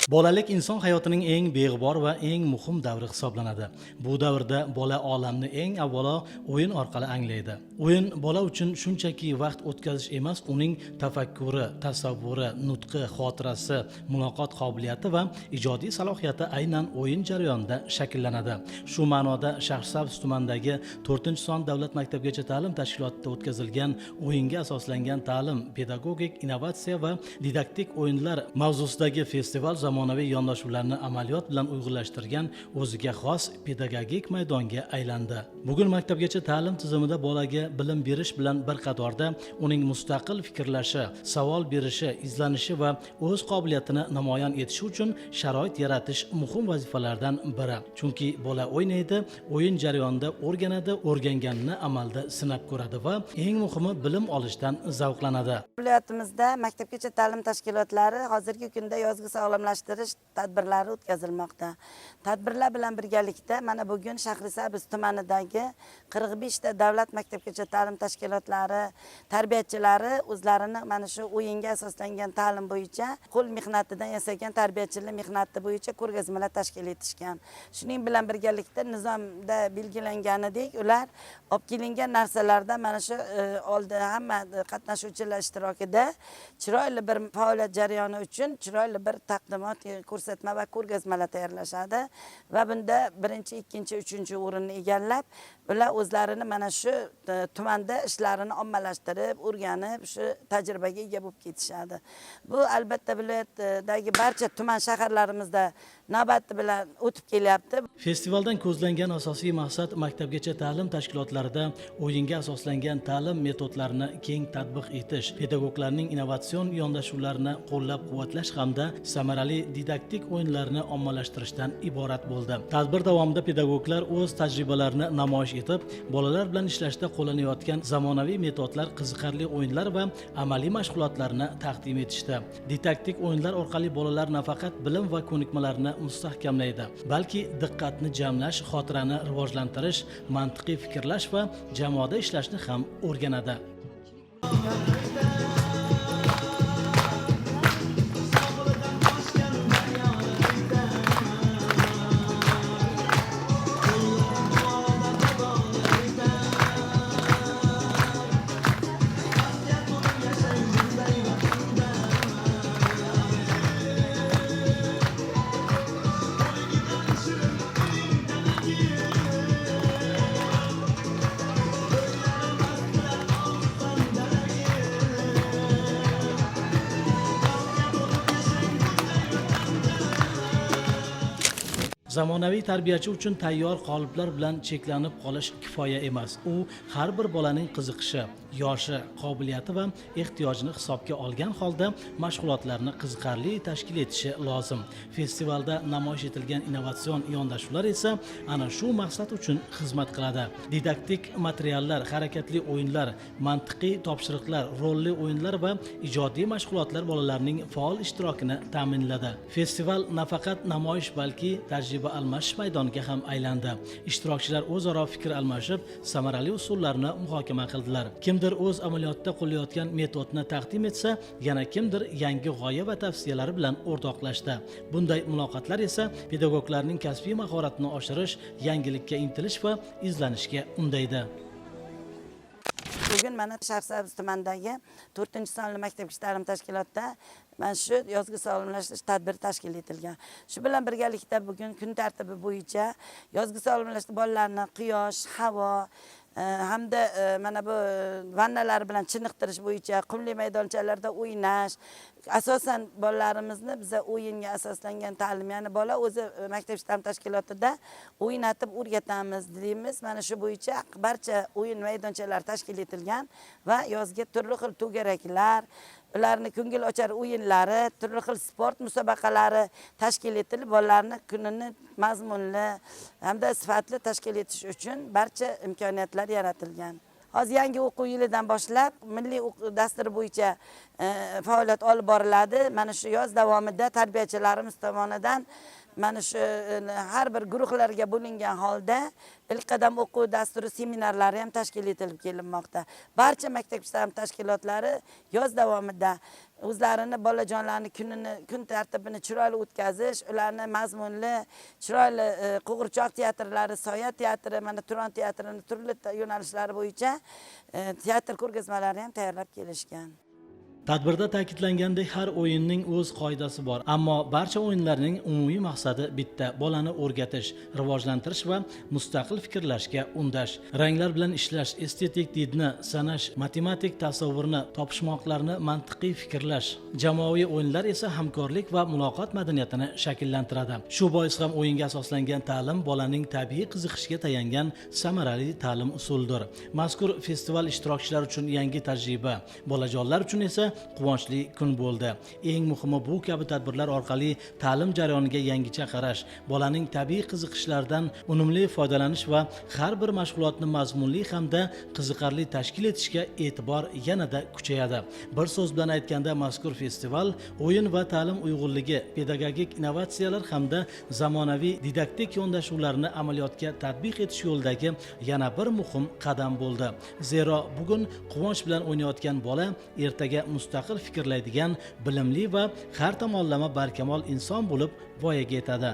Bolalik inson hayotining eng beg'ubor va eng muhim davri hisoblanadi. Bu davrda bola olamni eng avvalo o'yin orqali anglaydi. O'yin bola uchun shunchaki vaqt o'tkazish emas, uning tafakkuri, tasavvuri, nutqi, xotirasi, muloqot qobiliyati va ijodiy salohiyati aynan o'yin jarayonida shakllanadi. Shu ma'noda Shahrisabz tumanidagi 4-son davlat maktabgacha ta'lim tashkilotida o'tkazilgan o'yinga asoslangan ta'lim, pedagogik innovatsiya va didaktik o'yinlar mavzusidagi festival zamonaviy yondashuvlarni amaliyot bilan uyg'unlashtirgan o'ziga xos pedagogik maydonga aylandi. Bugun maktabgacha ta'lim tizimida bolaga bilim berish bilan bir qatorda uning mustaqil fikrlashi, savol berishi, izlanishi va o'z qobiliyatini namoyon etishi uchun sharoit yaratish muhim vazifalardan biri. Chunki bola o'ynaydi, o'yin jarayonida o'rganadi, o'rganganini amalda sinab ko'radi va eng muhimi bilim olishdan zavqlanadi. Viloyatimizda maktabgacha ta'lim tashkilotlari hozirgi kunda yozgi sog'lomlashtirish tadbirlari o'tkazilmoqda. Tadbirlar bilan birgalikda mana bugun Shahrisabz tumanidagi 45 ta davlat maktabgacha ta'lim tashkilotlari tarbiyachilari o'zlarini mana shu o'yinga asoslangan ta'lim bo'yicha qo'l mehnatidan yasalgan tarbiyachilar mehnati bo'yicha ko'rgazmalar tashkil etishgan. Shuning bilan birgalikda nizomda belgilanganidek ular olib kelingan narsalardan mana shu oldi hamma qatnashuvchilar ishtirokida chiroyli bir faoliyat jarayoni uchun chiroyli bir taqdimot, ko'rsatma va ko'rgazmalar tayyorlashadi va bunda birinchi, ikkinchi, uchinchi o'rinni egallab, ular o'zlarini mana shu tumanda ishlarini ommalashtirib, o'rganib, shu tajribaga ega bo'lib ketishadi. Bu albatta viloyatdagi barcha tuman shaharlarimizda navbati bilan o'tib kelyapti. Festivaldan ko'zlangan asosiy maqsad maktabgacha ta'lim tashkilotlarida o'yinga asoslangan ta'lim metodlarini keng tatbiq etish, pedagoglarning innovatsion yondashuvlarini qo'llab-quvvatlash hamda samarali didaktik o'yinlarni ommalashtirishdan iborat bo'ldi. Tadbir davomida pedagoglar o'z tajribalarini namoyish etib, bolalar bilan ishlashda qo'llanayotgan zamonaviy metodlar, qiziqarli o'yinlar va amaliy mashg'ulotlarni taqdim etishdi. Didaktik o'yinlar orqali bolalar nafaqat bilim va ko'nikmalarni mustahkamlaydi, balki diqqatni jamlash, xotirani rivojlantirish, mantiqiy fikrlash va jamoada ishlashni ham o'rganadi. Zamonaviy tarbiyachi uchun tayyor qoliplar bilan cheklanib qolish kifoya emas. U har bir bolaning qiziqishi, yoshi, qobiliyati va ehtiyojini hisobga olgan holda mashg'ulotlarni qiziqarli tashkil etishi lozim. Festivalda namoyish etilgan innovatsion yondashuvlar esa ana shu maqsad uchun xizmat qiladi. Didaktik materiallar, harakatli o'yinlar, mantiqiy topshiriqlar, rolli o'yinlar va ijodiy mashg'ulotlar bolalarning faol ishtirokini ta'minladi. Festival nafaqat namoyish, balki tajriba almashish maydoniga ham aylandi. Ishtirokchilar o'zaro fikr almashib, samarali usullarni muhokama qildilar. Kimdir o'z amaliyotida qo'llayotgan metodni taqdim etsa, yana kimdir yangi g'oya va tavsiyalari bilan o'rtoqlashdi. Bunday muloqotlar esa pedagoglarning kasbiy mahoratini oshirish, yangilikka intilish va izlanishga undaydi. Bugun mana Shahrisabz tumanidagi 4-sonli maktabgacha ta'lim tashkilotida mana shu yozgi sog'lomlashtirish tadbiri tashkil etilgan. Shu bilan birgalikda bugun kun tartibi bo'yicha yozgi sog'lomlashtirish bolalarni quyosh, havo hamda mana bu vannalar bilan chiniqtirish bo'yicha qumli maydonchalarda o'ynash, asosan bolalarimizni biza o'yinga asoslangan ta'lim, ya'ni bola o'zi maktabgacha ta'lim tashkilotida o'ynatib o'rgatamiz deymiz. Mana shu bo'yicha barcha o'yin maydonchalari tashkil etilgan va yozgi turli xil to'garaklar, ularni ko'ngil ochar o'yinlari, turli xil sport musobaqalari tashkil etilib, bolalarni kunini mazmunli hamda sifatli tashkil etish uchun barcha imkoniyatlar yaratilgan. Hozir yangi o'quv yilidan boshlab milliy o'quv dasturi bo'yicha faoliyat olib boriladi. Mana shu yoz davomida tarbiyachilarimiz tomonidan Mana shu har bir guruhlarga bo'lingan holda ilk qadam o'quv dasturi seminarlari ham tashkil etilib kelinmoqda. Barcha maktabgacha ta'lim tashkilotlari yoz davomida o'zlarini bolajonlarini kunini, kun tartibini chiroyli o'tkazish, ularni mazmunli, chiroyli qo'g'irchoq teatrlari, soya teatri, mana Turon teatrini turli yo'nalishlari bo'yicha teatr ko'rgazmalari ham tayyorlab kelishgan. Tadbirda ta'kidlangandek, har o'yinning o'z qoidasi bor, ammo barcha o'yinlarning umumiy maqsadi bitta: bolani o'rgatish, rivojlantirish va mustaqil fikrlashga undash. Ranglar bilan ishlash, estetik didni, sanash, matematik tasavvurni, topishmoqlarni mantiqiy fikrlash, jamoaviy o'yinlar esa hamkorlik va muloqot madaniyatini shakllantiradi. Shu bois ham o'yinga asoslangan ta'lim bolaning tabiiy qiziqishiga tayangan samarali ta'lim usulidir. Mazkur festival ishtirokchilari uchun yangi tajriba, bolajonlar uchun esa quvonchli kun bo'ldi. Eng muhimi, bu kabi tadbirlar orqali ta'lim jarayoniga yangicha qarash, bolaning tabiiy qiziqishlaridan unumli foydalanish va har bir mashg'ulotni mazmunli hamda qiziqarli tashkil etishga e'tibor yanada kuchayadi. Bir so'z bilan aytganda, mazkur festival o'yin va ta'lim uyg'unligi, pedagogik innovatsiyalar hamda zamonaviy didaktik yondashuvlarni amaliyotga tatbiq etish yo'lidagi yana bir muhim qadam bo'ldi. Zero bugun quvonch bilan o'ynayotgan bola ertaga mustaqil fikrlaydigan, bilimli va har tomonlama barkamol inson bo'lib voyaga yetadi.